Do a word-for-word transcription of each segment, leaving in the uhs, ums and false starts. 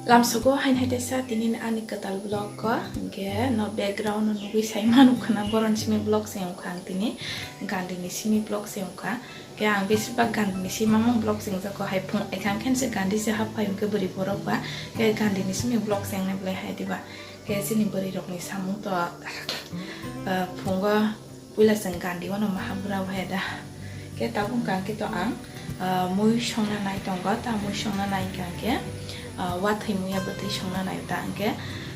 Lamsogo hain hai teisa tini ani kwtal vlog ko, hwnkhe no background no nugwi sai manu khwna, boron simi vlog se wngkha ang tini, gandini simi vlog se wngkha. Khe ang besibak gandini simi mamung vlog se wngjago, hai phung ekha khe se gandi se hap phai hwnkhe bwrwi borok ba, khe gandini simi vlog se wngnai belai hai diba. Khe chini bwrwi rokni samung to, ah, phungo puila chwng gandi wano mahabura wahya da. Khe tabuk hwnkha khe to ang, ah, mui songna nai tongo, ta mui songna nai hwnkha khe, ah, wathwi muya bwtwi songna nai ta hwnkhe,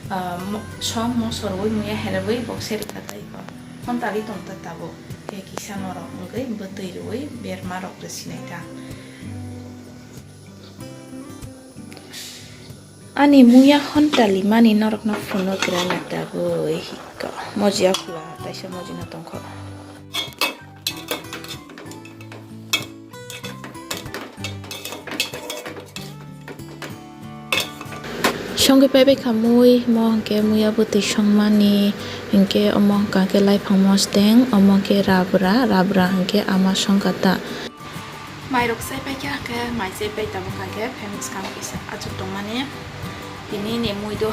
ah, mo-, som moso rwui muya herabwi bokse rwkha tei ko. Hontali tong ta tabuk. Khe kisa norok wngwi bwtwi rwui berma rok rwsinai ta. Ani muya hontali mani norokno phunuk rwna tabwi hiko. Moji akhula taisa moji no tongkho. Songwi paibai kha mui, mo hwnkhe muya bwtwi songmani, hwnkhe omo hwnkha khe laiphang mosdeng, omo khe rabra, rabra hwnkhe ama songkha ta. Mairok chaipai kha, hwnkhe mai chaipai tabuk hwnkha khe fan bwskang kisa achuk tongmani. Tini ni mui do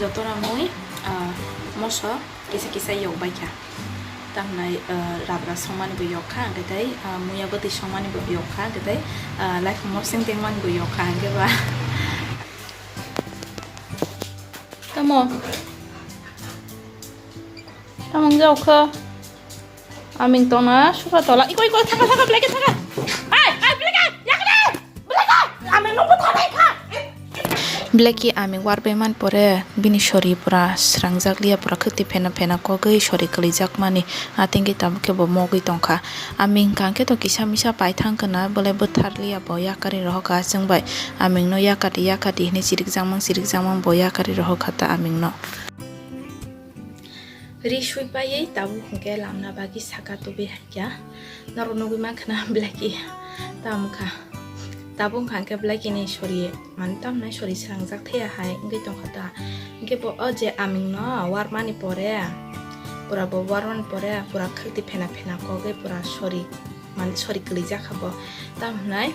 jotono mui, ah, moso kisa kisa yok bai kha. Tamnai, ah, rabra songmani bo yok kha, hwnkhe tei, ah, muya bwtwi songmani bo yok kha, hwnkhe tei, ah, laiphang mosdeng tengmani bo yok kha, hwnkhe ba. Tamo. Tamo wng jao kho. Aming tongna suka tola. Iko, iko, thaka, thaka, Blacky, thaka. Ai, ai, Blacky, yakni. Blacky, aming no butha nai kha. Blacky aming warbai man pore bini sori pura srangjak liya, pura khwtwi phena phena kogwi sori kwlijak mani. Atingwi tabuk khe bo mogwi tongkha. Aming hwnkha khe to kisa misa paithang khwna, belai bwthar liya bo yakarwi rohor kha chwng bai. Aming no yakardi yakardi hinwi chirikjakmang chirikjakmang bo yakarwi rohor kha ta aming no. Ri sui paiwi tabuk hwnkhe lamna bagwi saka tubui hai kha. Norok nugwi mankha na Blacky tamo kha. Tabuk hwnkha hwnkhe Blacky ni sori, mane tamnai sori srangjak thaya hai wngwi tongkha ta. Hwnkhe bo o je aming no warmani pore, pura bo warmani pore pura khwtwi phena phena kogwi pura sori, mane sori kwlijak kha bo. Tamo hwnai,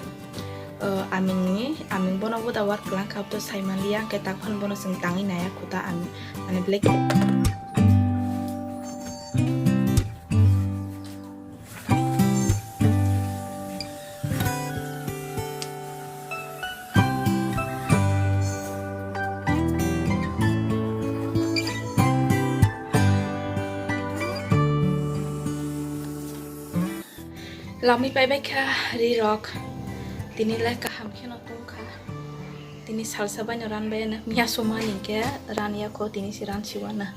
o, amingni, aming bono uda work kwlangkha, to sai manliya, hwnkhe takhon bono chwng tangwi naiya khuta aming, mane Blacky. Lamwi paibai kha ri rok. Tini le kaham kheno tong kha. Tini salsa baino ran bai ano. Miya sumani hwnkhe ran ya kho, tini se ran siwana.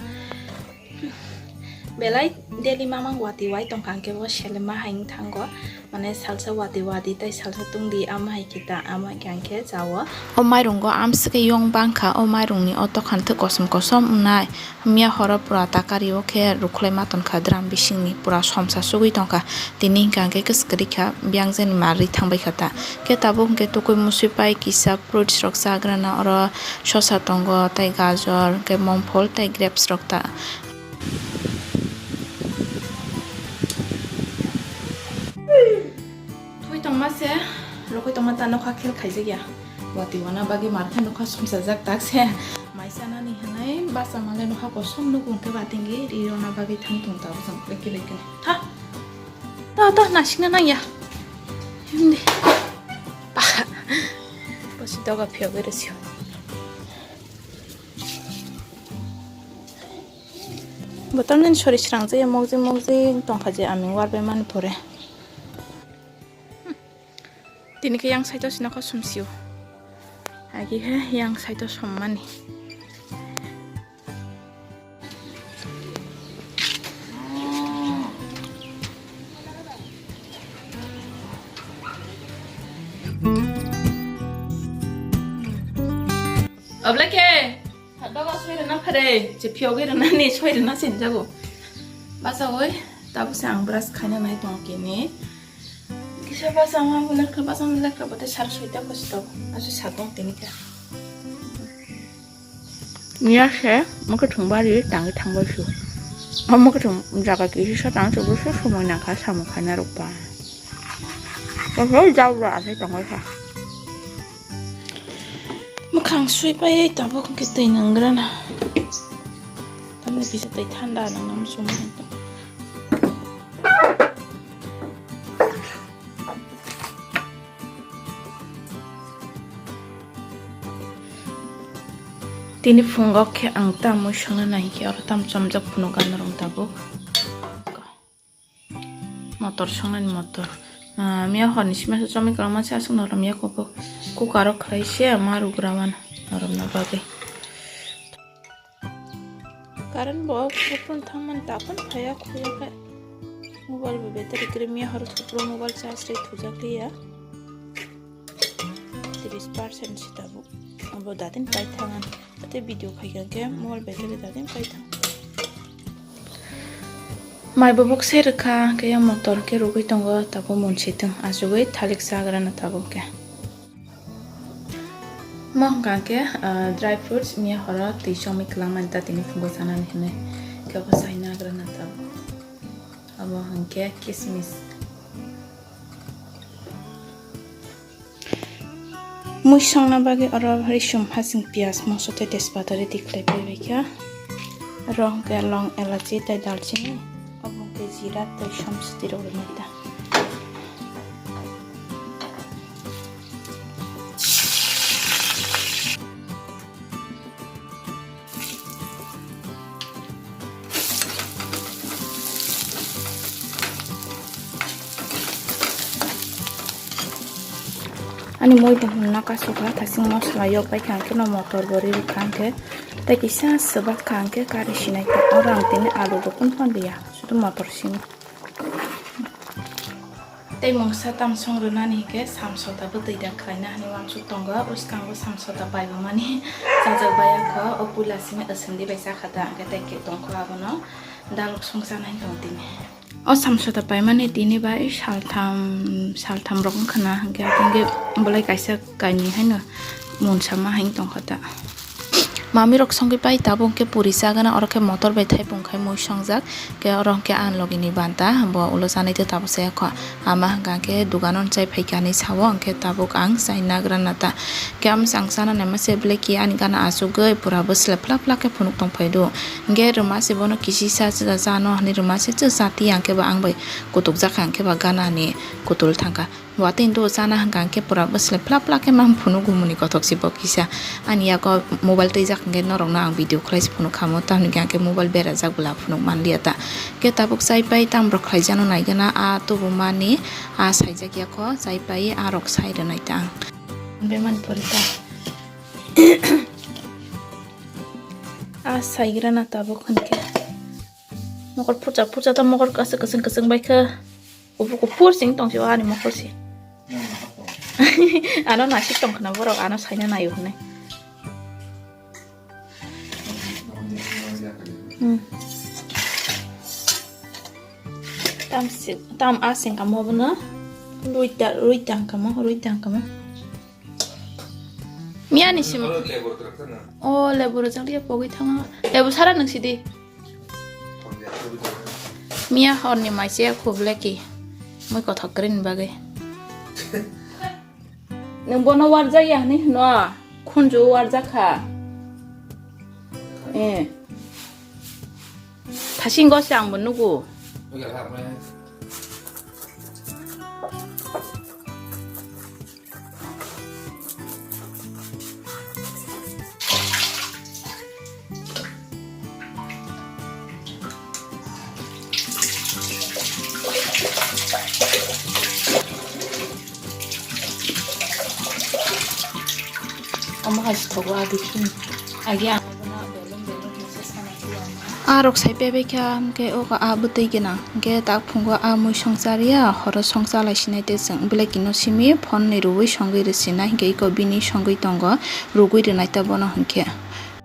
Belai daily mamang wati wai tong kha, hwnkhe bo selema hai wng thango. Mane salsa wati wati tei salsa tungdi, ama hai khe ta, ama hai khe ang khe chao. O mairungo amswkhe yong bang kha, o mairungni o tokhan thwk kosom kosom wngnai. Miya horo pura takari o khe rukhlai ma tong kha drum bisingni, pura somsa sugwi tong kha. Tini hwnkha hwnkhe kwswk kwrwi kha, biyang jani ma rwi thang bai kha ta. Khe tabuk hwnkhe tukui musui pai kisa fruits rok chagrana, oro sosa tongo, tei gajor, hwnkhe mongphol, tei grapes rok ta. Thwi tongma se, rokoi tongma ta nokha khel khaijak ya. Wati wana bagwi mar khe nokha sumsajak tak se. Mai chanani hinwi bachama le nokha kosom nugo hwnkhe ba tingwi ri rwna bagwi thang tong tabuk jang lekhe lekhe. Tha. Ta ta nasikna nang ya. Himdi. Ba. Bosi doga phiyogwi rwsio. Botorni sori srangjaya mokjing mokjing tongkha je aming warbai mani pore. Tini khe yang saito sino kho sumsio. Agi he yang saito sommani. Oblake, doga soi rwna phare, je phiyogwi rwnani soi rwna sinjago. Bachawi, tabuk se ang brush khaina nai tong kini. Kisa bachama lekra, bachama lekra bote sar soita kosto. Asu sakong tini kha. Miya se mwkhwthwng bari tangwi thangbai su. O mwkhwthwng jaga kisa tang se bwswk somoi nangkha samung khaina rwkba. Tei jabra asai tongwi kha. Khang sui pai tabuk hwnkhe twi nang gra na. Tamni kisa twi thanda nang nang sung. Tini phungo khe ang tamwi songna nai khe oro tam chomjak phunuk gana rwng tabuk. Motor songnani motor. Ah, miya horni sima se chomwi kwlangma se aswk norom ya kuphuk. Cooker o khlai se ma rugra mano noromna bagwi. Current bo kupron thangmani ta phano phaiya khuya khe. Mobile bo battery kwrwi miya horo kupron mobile charge rwi thujak liya. Tris percent se tabuk. Abo datin pai thangan. Ate video khai khe mobile battery datin pai thang. Mai bubuk se rwkha, khe ya motor khe rwgwi tongo, tabuk monsi thung achugwi thalik chagrana tabuk khe. Mo hwnkha khe, ah, dry fruits miya horo twi chomwi kwlangmani ta tini phungo chanani hinwi khe bo chaina agrana tabuk. Abo hwnkhe kismis. Mui songna bagwi oro risum hasing piyaj moso tei tejpata ready khlai pai bai kha. Oro hwnkhe long, elachi tei dalchini, obo hwnkhe jira tei somsiti rok rwmani ta. Ani moi tongmani no kasukha, thasing mosola yok bai kha, hwnkhe no motor bo ri rwkha, hwnkhe tei kisa swbak kha, hwnkhe kari sinai kha. Oro ang tini alu bo phun phon liya, sudu motor simi. Tei mungsa tam song rwnani hinkhe samsota bwtwi da khlaina hinwi uansuk tongo. Bwskango samsota paibamani chajak baya kho, o puila simi aswndi bai chakha da, hwnkhe tei khe tongkho abono dalok song chanai tong tini. O samsota paimani tini bai saltham, saltham rok wngkha na, hwnkhe, hwnkhe belai kaisa kainwi haino mungsa ma hai tongkha da. Mami rok songwi pai tabuk hwnkhe puri chagana, oro khe motor bai thaipung khai mui songjak, khe oro hwnkhe ang logini banta bo ulo chanai tei tabuk chaya kho. Ama hwnkha khe dugano chai phaikha hinwi sao, hwnkhe tabuk ang chai nagra nata. Khe amsa ang chana naima se belai khe ani gana achugwi pura bwsle phlak phlak khe phunuk tongphai do. Hwnkhe rwma se bono kisi sa cha cha no hinwi rwma se cha cha tiya, hwnkhe ba ang bai kutuk jakha, hwnkhe ba gana ni kutul thangkha. Watwi do chana hwnkha hwnkhe pura bwsle phlak phlak khe ma phunuk gumuni kothok se bo kisa. Ani yago mobile twijak hwnkhe norokno ang video khlai se phunuk khamo, tamni hwnkhe ang khe mobile berajak bwla phunuk manliya ta. Khe tabuk chai pai tam rok khlaijano naigana a tubumani a saijak ya kho, chai pai a rok sai rwnai ta ang. Bemani pori ta. A saigrana tabuk hwnkhe. Mokol phucha phucha ta mokol kwchwng kwchwng kwchwng bai khe. Kuphur kuphur sing tong si o ani mokol si. Ano nasik tong khna borok ano saina naio hwnwi. Hmm. Tam si, tam a sing kamo bono. Rui ta, rui tang kamo, rui tang kamo. Miya ni sim. O lebu rwjak liya pogwi thango. Lebu sara nung sidi. Miya horni mai se khubleki. Mui kothok krini bagwi. Nung bono warjak ya hwnwi hwno. Khunju warjak kha. Eh. Thasing gose ang bo nugo. Omo hai sithogo adi khini. Agi ang bono belum belum message kana. Arok sai pebekha hwnkhe o a bwtwi gwnang hwnkhe tak phungo a mui songchar ya horo songchalai sinai tei chwng belai kino simi phone ni rwui songwi rwsinai hwnkhe iko bini songwi tongo rwgwi rwnai ta bono hwnkhe.